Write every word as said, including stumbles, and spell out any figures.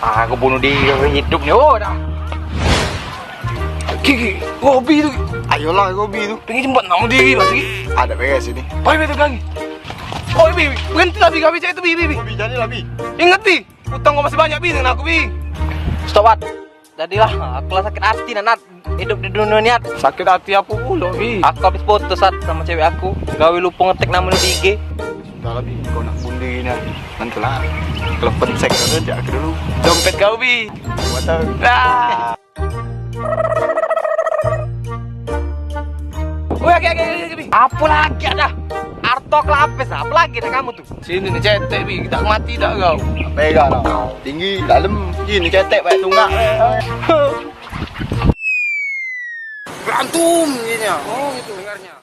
Ah, aku bunuh diri hidup ni. Oh, dah. Gigi, Robi tu. Ayolah, Robi tu. Pengen jempat nak bunuh diri lagi. Ada beres ini. Pai, pai, tu lagi. Oh, Bi, berhenti lah, Bi. Gawe cak itu, Bi, Bi, Bi. Robi, jadi lah, Bi. Ingat, Bi. Utang kau masih banyak, Bi, dengan aku, Bi. Stop, Wat. Jadilah, aku lah sakit hati, Nat. Hidup di dunia ni, At. Sakit hati apa pula, Bi? Aku habis putus, At, sama cewek aku. Gawe lupa ngetik nama lu di I G. Sudah lah, Bi. Kau nak bunuh diri ni. Nantilah. Kalau pensek kau tu, jak aku dulu. Dompet kau, Bi. Dua tahun. Ah. Woi, oke, oke, oke, oke, Bi. Apa lagi ada? Arto kelapis, apa lagi nak kamu tu? Sini ni cetek, Bi, tak mati dah kau. Pegang lah. Tinggi, dalam. Sini cetek, baik tunggak. Berantum, ininya. Oh, gitu dengarnya.